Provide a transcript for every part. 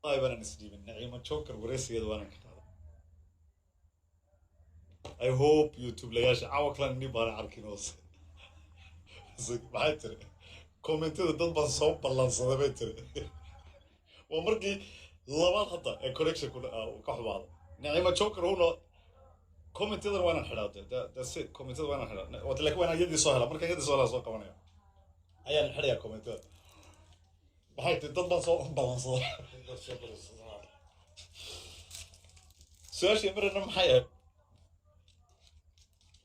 Wallahi baanan isdhiibin. Naciimo Joker wareysigeeda waanan ka qaaday. I hope YouTube-layaasha caawa kalan ini baana arkin hoose. Maxay tiri? Commentida dad baan soo ballansaday, bay tiri. Waa markii labaad hadda ee connection ku ka xumaado. Naciimo Joker una commentadan waa inaan xidhaa. That's it. Commentada waa inaan xidhaa, laakiin waa inaan yadii soo helaa. Markaan yadii soo helaa soo qabanaya ayaan xidhayaa commentada. Maxay tiri? Dad baan soo ballansaday. Su-aashii marina maxay ahayd?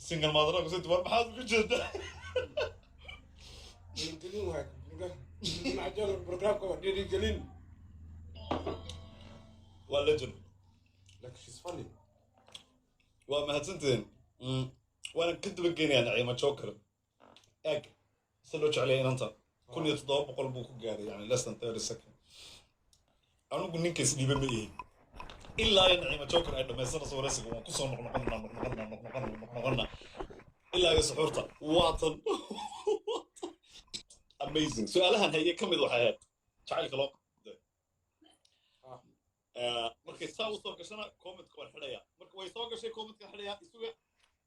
Single mother kusoo war, maxaad uga jeedaa? Dhiirigelin waay. Macjal programka waa dhiirigelin. Waa legend. Like, she's funny. Waa mahadsantihiin. Waana ka duwan geenayaa Naciimo Joker. Eeg si loo jeclaya inanta. 1700 buu ku gaaray, yani less than 30 second. Anigu ninka isdhiiba ma ihin ilaa iyo Naciimo Joker ay dhamaysanayso waraysiga. Waan kusoo noqnoqonaa, noqnoqonaa, noqnoqonaa, noqnoqonaa ilaa iyo suxuurta. Waatan amazing. Su-aalahan haye ka mid waxay ahayd jacaylka loo qabtay. Markay saa usoo gashana commentka waan xidhayaa. Marka way soo gashay, commentkaan xidhayaa. Isuga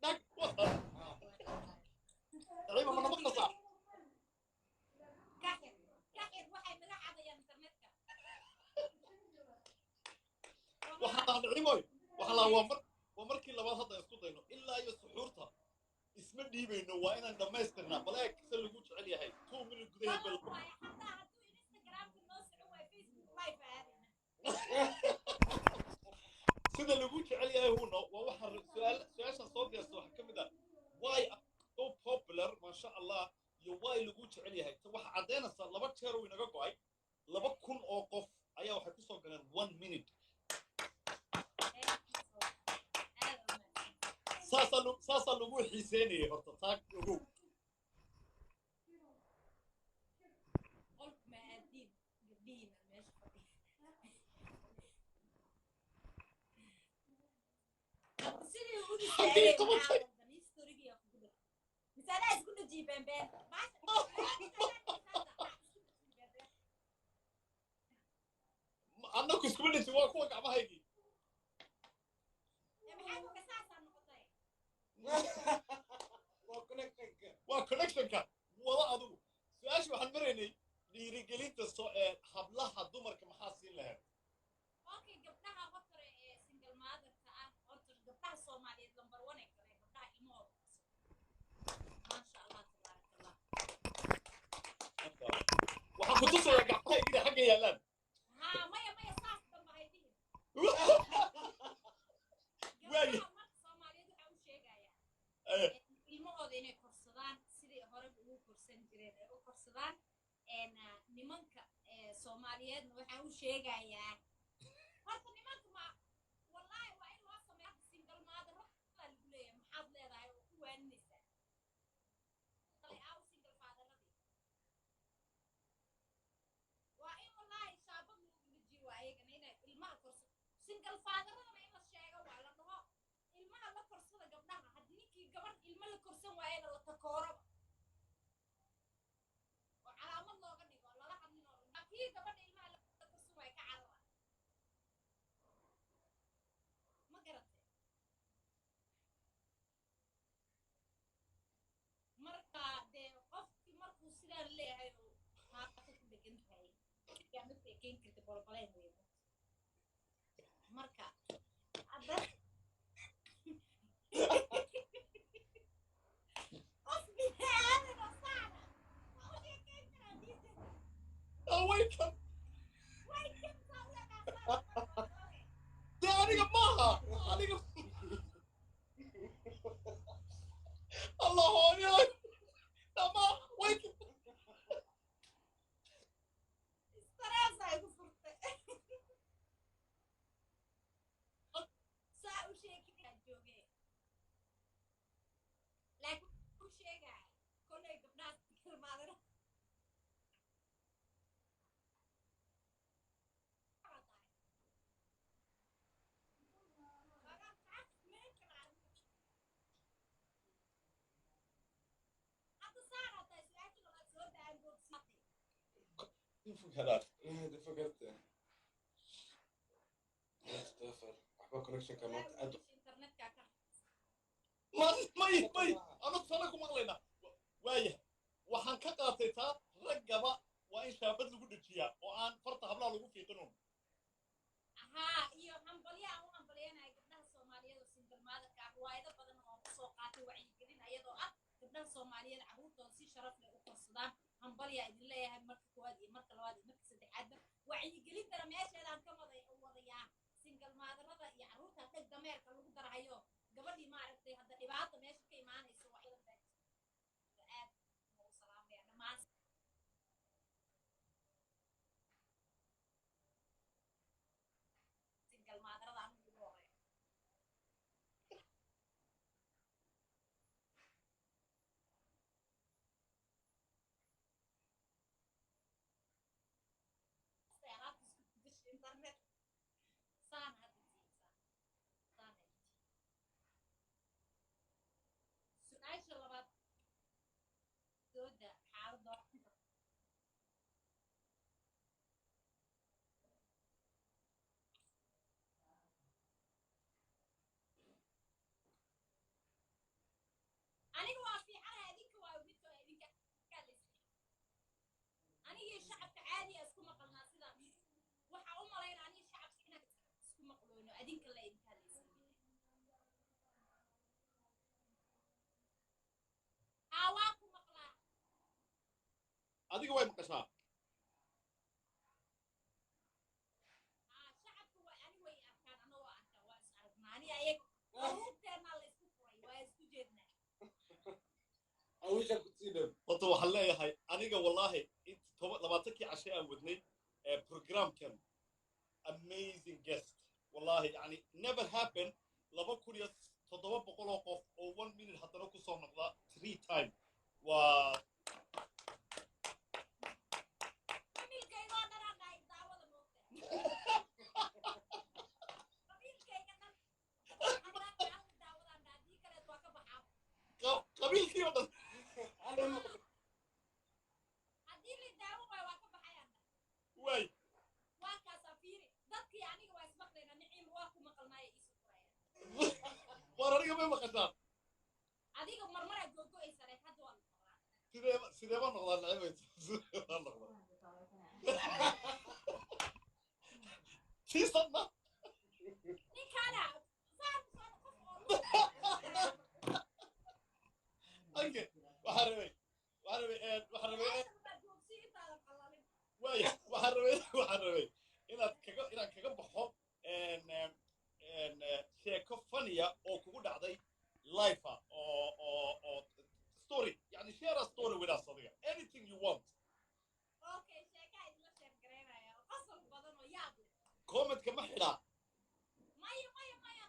dhag watan. Naciima, ma nabad qasaa? Kaxir kaxir, waxay naga cadayaan internetka. Waxaan lahaa, Naciimoy, waxaan lahaa waa markii labaad hadda isku dayno. Ilaa iyo suxuurta isma dhiibayno, waa inaan dhammaystirnaa. Bal eeg se lagu jecel yahay, 2 minute gudaheed bal. Waayo, xataa hadduu Instagramka noo socon waayo, Facebook live aadayna. Sida lagu jecel yahay huno waa waxaan su-aal su-aashan soo diyaarsta waxaa ka mid ah why are so popular, maasha Allah, iyo why lagu jecel yahay. Ta waxaa caddaynaysaa laba jeer uu inaga go'ay, 2000 oo qof ayaa waxay kusoo galeen one minute. Thank you so much. Aad u mahadsan. Saasaa lagu xiiseynayay horta, taag ogow. Qolku ma aadiin, gabdhihiina meesha fadhiya. Sidii u Xaggee istaagay qabatay? maxaa qaldan? Historigii kugu dhag mise anaa isku dhajiyey? Been been. Isku dhajiyey been been. Annaku iskuma dhejin, waa kuwa gacmahaygii. Ee, maxaa ku kasaasaa noqotay? Waa connectionka. Waa connectionka wada. Adigu su-aashii waxaan maraynay dhiirigelinta soo ee hablaha dumarka maxaa siin lahayd? Okay, gabdhaha horta ee single motherka ah, horta gabdhaha Soomaaliyeed number one ee kale gabdhaha ilmahooda korsan, maasha Allah, tabaaraka Allah. Waxaan ku tusayaa gacmahaygii inay xagga yaallaan. Haa, maya maya, saas damba hay dhihin. Waaye. Gabdhaha marka Soomaaliyeed waxaa u sheegayaa ilmahooda inay korsadaan sidii horeba ugu korsan jireen ay u korsadaan. Nimanka Soomaaliyeedna waxaan u sheegayaa horta nimanka ma wallahi waa in loo sameeyo. Hadda single mother baa lagu leeyahay, maxaad leedahay oo ku waaninaysaa? Aaw single fatheradii? Waa in wallahi shaabad lagu dejiyo, waa ayagana inay ilmaha korsa. Single fatheradana in la sheego, waa la dhaho ilmaha la korsada gabdhaha. Haddii ninkii gabadh ilmo la korsan waayana la takooraba oo calaamad looga dhigo, lala hadlin oo kii gabadha ilmaha la korsan waaya ka carara. Ma garatay? Marka dee qofkii markuu sidaan leeyahay oo taata ku dhegan tahay, yaa ma sheekeyn karta boloboleen wey. Marka hadda qof bini aadan oo saana ma u sheekeyn karaa diidan? Awaykan. Way kantaa u yaqaanaa. Dee aniga maaha, aniga Allah hooyo ama waykan. Stress ay ku furtay. Saa u sheekaa jooge, laakiin u sheegaa kolley gabdhaha kalmaadana. Hadda saara tahay, su-aasha labaad soo daan boogsiatay. Fakarta. Waxba connectionka maanta aad. Internetka ka. May, anu tusaale ku maqlaynaa. Waaya, waxaan ka qaatay taa, raggaba waa in shaabad lagu dhejiyaa oo aan farta hablaha lagu fiiqinun. Haa, iyo hambalyo aan u hambalyanaya gabdhaha Soomaaliyeed oo single motherka ah. Riwaayado badan oo kusoo qaatay wacyigelin ayadoo ah gabdhaha Soomaaliyeed carruurtooda si sharaf leh u korsadaan. Hambalyaa idin leeyahay marka koowaad iyo marka labaad iyo marka saddexaadba. Wacyigelintana meesheedaan ka waday wadayaa single motherada iyo carruurta dheg dameerka lagu darahayo gabadhii, maaragtay, hadda dhibaata meesha ka imaanayso. Wax badan baa jirta. Aad u salaamaya dhammaan single motherada, anigu ugu horeeya. Alaabta isku gashay internet saan hadda tihiin, saan ay tihiin. Su-aasha labaad, dooda xaaladda. Aniga waa fiicanaha, idinka waa midka idinka anigii shacabka caadiya isku maqalnaa. Sidaa waxaa u malayna aniga shacabka inaan isku maqloono, adinka la idinka hadlaysa. Haa, waa ku maqlaa. Adiga way maqashaa? Haa, shacabka waa ani way arkaan, ana waa arkaa, waa is aragnaa ani ayaga. Aruurteennaa la isku furay, waa isku jeednaa. Awisha kusii dhow. Horta waxaan leeyahay aniga, wallahi, int toban 20kii cashe aan wadnay programkan, amazing guest, wallahi, yani never happen 2700 oo qof oo one minute haddana kusoo noqda three time waa Qabiilkaygoo dhanaan dhahay daawada moogta, qabiilkayga dhan haddaan daawadaan dhaha, haddii kaleet waa ka baxaa. Qabiilkii oo dhan. Haddii la daawo waayo waa ka baxayaan dhahay. Waay. Waa kaasaa, fiiri dadkii, aniga waa ismaqlayna. Niciim, waa ku maqalnaayo, iisu furaya. Waar aniga may maqashaan? Adiga marmaraa googo-aysa leed, hadda waa la maqlaa. Sidee ba noqdaa, Nacimay? Sidee baa noqdaa tiisanna? Ninkaana saan saan qof oo Okay, waxaan rabay meeshan baa joogsi intaadan qallalin. Waaya, waxaan rabay inaan kaga baxo en, em, en, sheeko faniya oo kugu dhacday life ah, oo story, yani share a story with us, adiga, anything you want. Okay, sheekaa idinla share garaynaya oo qosol badan oo yaab leh. Commentka ma xidhaa? Maya, maya, maya.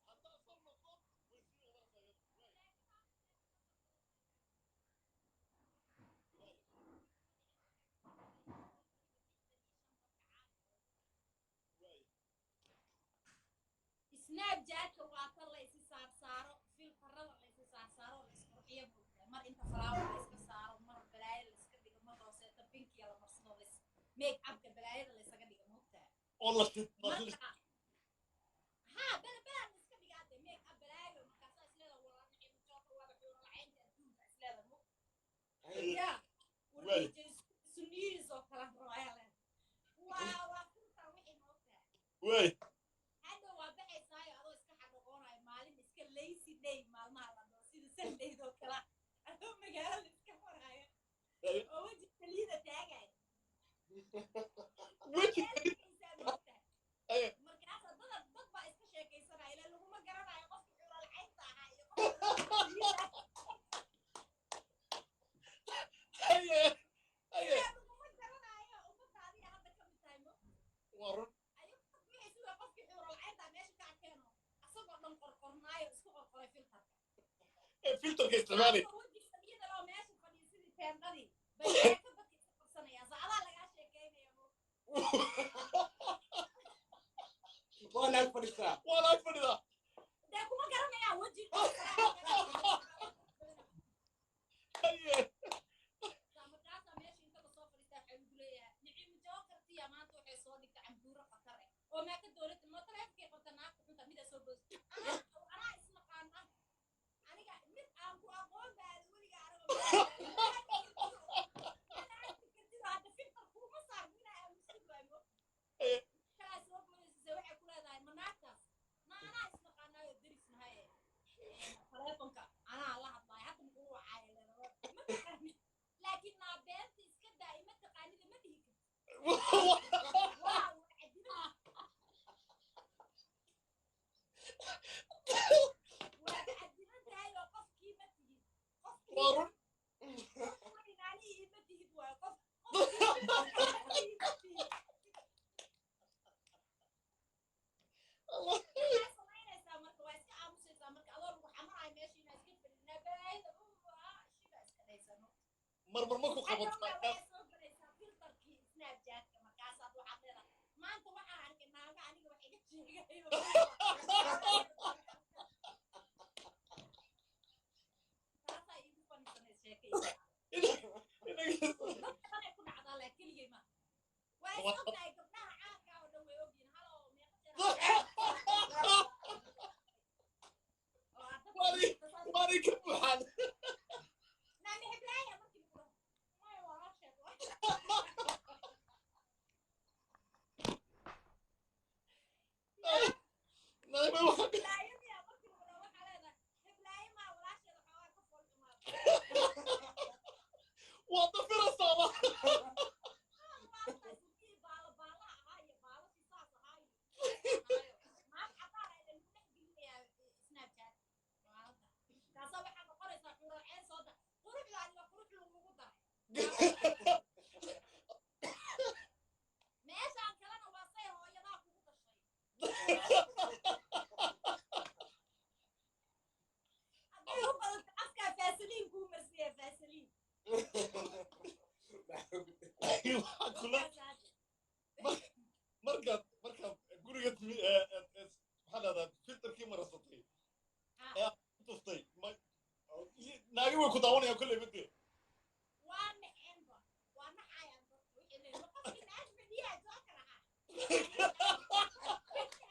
Haddaan soo noqdo way sii wadanaysaa. Waay. Snapchatka waa tan la isi saar saaro, filterada la isi saar saaro oo la isqurxiyo buugta. Mar inta flower la iska saaro, mar balaayo la iska dhigo, mar rooseeto pinkiya la marsado, la is make upka balaayada la isaga dhigo, moogtaa? Oo la shid Marka haa, bela bela la iska dhigaa de, make up balaayo. Markaasaa isleeda walaa Nacim Joker waaba xuuro lacaynta adduunka isleeda mo ya. Waay. Sunniyihiis oo kala rabaya leh, waa filter wixii, moogtaa? Waay. Hadda waa baxaysaayo adoo iska xadhaqoonayo maalin iska lazy day, maalmaha la dhaho sida Sundayd oo kale, adoo magaalada iska maraayo oo weji saliida taagaya. Weji. Markaasa dad baa iska sheekaysanaya, ilaa laguma garanayo qofka xuuralcaynta ahaa iyo qofka Haye, haye. ilaa laguma garanayo ummadda adiga hadda ka mid tahay mo. Waa run. Ayagu wixii sida qofkii xuuralcaynta meesha ka arkeeno, asagoo dhan qorqornaayo, isku qorqoray filterka. Ee filterka isticmaali. Weji saliida loo meesha fadhiyo sidii teendhadii bay sheeko dadka iska qabsanayaan, saacadaa lagaa sheekeynaya mo. Waa naag fadhisaa. Waa laag fadhidaa. Dee kuma garanayaan weji. Haye. Markaasaa meesha inta lasoo fadhiisto. Taleefonka anaa la hadlaaya, hadda muxuu wacaya leedahay, ma taqaanid, laakiin naa beenta iska daa, ima taqaanida ma dhihi kartid. Waa wacdinan, waa cadilan tahay oo qofkii ma tihid, qofkii Waa run. Qof weynaani ima tihid waayo, qof qofkii ima tihid. Maxaa samaynaysaa marka? Waa iska aamusaysaa marka, adoo lagu xamarayo meesha inaa iska fadhinaa balaayada shiba iska dhaysano. Marmar ma ku hadhowna qabataa? Waxay soo galaysaa filterkii Snapchatka, markaasaad waxaad leedahay, maanta waxaan arkay naaga aniga wax iga sheegayo. Taasaa iigu fanisanay sheekaysa. Dad badanay ku dhacdaa, laa keligay ma waa is ogtahay. Gabdhaha caanka oo dhan way ogyihin. Halo, meeqa jeer oo aad dadka Waanay ka buuxaan. Naami heblaaya markii lagu dhaho, maya, waa hasheed waay. Naima waxaa Heblaayadii markii lagu dhaho, waxaa leedahay, heblaayo maa, walaasheeda xoogaa ka fool xumaada. Waa dafiraysaaba. Maanta baala baalaha ahaa iyo baalashii saas ahaa iyo maag cadaan ah lagu dhex gelinayaa Snapchat. Kaasaa waxaa noqonaysaa xuraceen soo da quruxda adiga qurux lagugu daray, meeshaan kalena waa say hooyadaa kugu dhashay. Hadday u badato afkaa faasaliin kuu marsiiya, faasaliin. Waxaa kula markaad guriga timi maxaa dhahdaa, filterkii marasatay ee aad ku tuftay, naagi way ku daawanayaan kolley madee. Waa naxeenba, waa naxayaan dadka. Waxay leeyihiin, qofkii naag fadhiyaa jookar ahaa.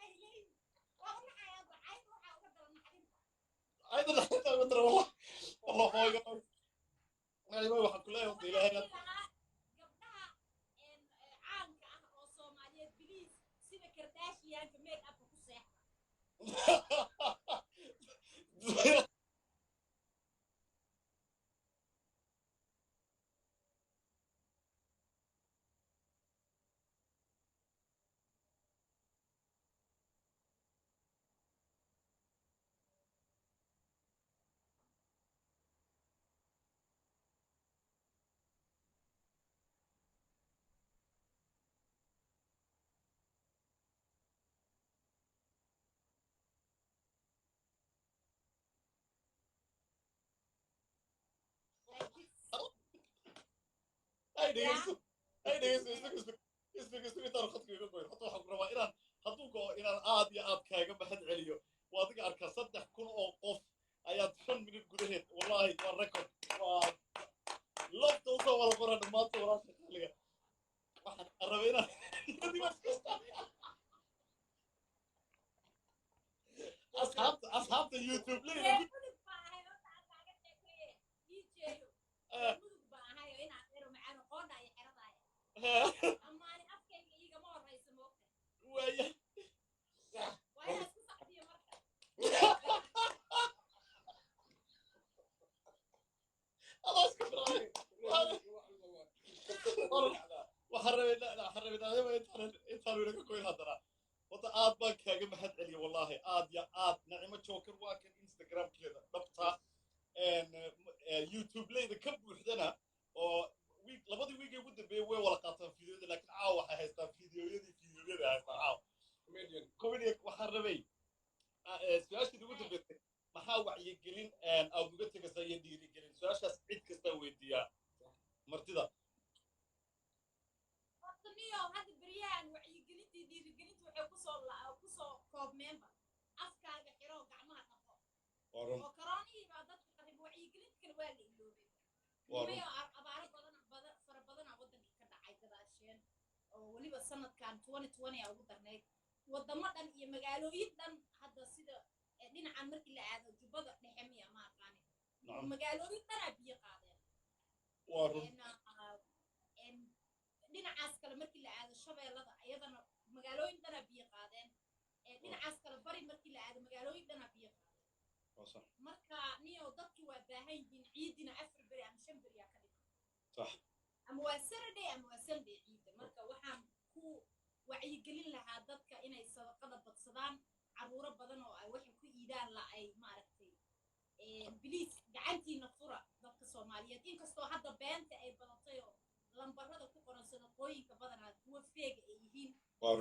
Ay leeyihiin, waa u naxayaanba. Cayda waxaa uga daran naxdinta. Ayda naxinta uga dara, wallah wallah, hooyo Naima, waxaan ku leeyahay horta Ilaahay Waxaan dhihi lahaa gabdhaha caanka ah oo Soomaaliyeed, please, sida Kardashianka make upka ku seexda. Like this. Ay dhegeyso, ay dhegeyso, isug isug isug isug, intaan khadka iga goyn. Horta waxaan ku rabaa inaan hadduu go'o inaan aad iyo aad kaaga mahad celiyo. Waa adiga arkaa, 3000 oo qof ayaad 5 minute gudaheed, wallahi waa record. Waa lofta usoo wada qora dhammaanta walaasha qaaliga. Waxaan rabay inaan iyadii baa iska asxaabta YouTube leyda. Reer Mudug baa ahay horta, aan kaaga sheekeeye DJ-yo. Reer Mudug baa ahay oo inaad ero macaan oo qoondha iyo xeradaaya amaani afkayga iigama horraysa, moogta. Waaya. Waa inaad isku sacdiyo marka. Adaa iska bilaabay. Waxaan rabay naadama intaan inaga goyn. Haddana horta aad baan kaaga mahad celiya, wallahi aad ya aad. Nacimo Joker waa kan Instagramkeeda dhabta, YouTube leyda ka buuxdana oo week, labadii week ee ugu dambeeyey way wala qaataan fiidiyoyada, laakiin caawa waxay haystaan fiidiyoyadii, fiidiyoyada haystaan caawa. Comedian, waxaan rabay su-aashii ugu dambeysay, maxaa wacyigelin aad uga tegaysaa iyo dhiirigelin? Su-aashaas cid kastaa weydiiyaa martida. Horta niyo, hadda beryahan wacyigelintii dhiirigelinta waxay kusoo koobmeenba afkaaga xiro oo gacmaha dhaqo. Waa run. Oo koronihii baa dadka qarib, wacyigelinta kale waa la iloobay. Waa run. Nimayo abaaro badan badan fara badana waddankii ka dhacay gadaasheen, oo weliba sanadkan 2020 a ugu darnayd, wadamo dhan iyo magaalooyin dhan. Hadda sida dhinacan markii la aado Jubbada Dhexe, miya, ma aqaani, magaalooyin dhanaa biyo qaadeen. Waa run. Dhinacaas kale markii la aado Shabeellada, iyadana magaalooyin dhanaa biyo qaadeen. Dhinacaas kale Bari markii la aado, magaalooyin dhanaa biyo qaadeen. Waa sax. Marka niyow, dadki waa baahan yihiin. Ciidina 4 beri ama 5 beriyaa ka dhiman, ama waa Saturday ama waa Sunday ciidda. Marka waxaan ku wacyigelin lahaa dadka inay sadaqada badsadaan. Carruuro badan oo ay waxay ku iidaan la ay maaragtay. Please, gacantiina fura, dadka Soomaaliyeed. Inkastoo hadda beenta ay badatay oo lambarada ku qoran sadaqooyinka badanaa kuwa fake ay yihiin,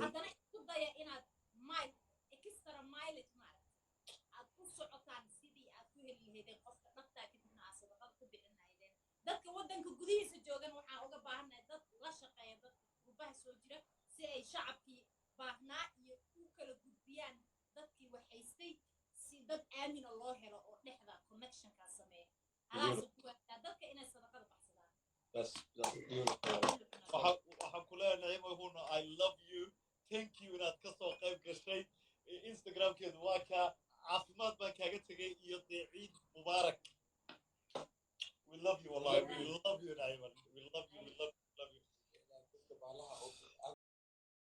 haddana isku daya inaad mile extra mileage maaragtay aad u socotaan sidii aad ku heli lahaydeen qofka dhabtaa, kadibna aad sadaqada ku bixin lahaydeen. Dadka waddanka gudihiisa joogan waxaan uga baahannahay dad la shaqeeya dadka qurbaha soo jira, si ay shacabkii baahnaa iyo u kala gudbiyaan dadkii waxhaystay, si dad aamina loo helo oo dhexda connectionkaa sameeya. Halaasa ku waadaa dadka inay sadaqada baxsadaan. That's beautiful. Waxaan ku leeyahay, Naciimo Huna, I love you, thank you inaad ka soo qayb gashay. Instagramkeedu waa kaa. Caafimaad baan kaaga tegay iyo dee ciid mubaarak.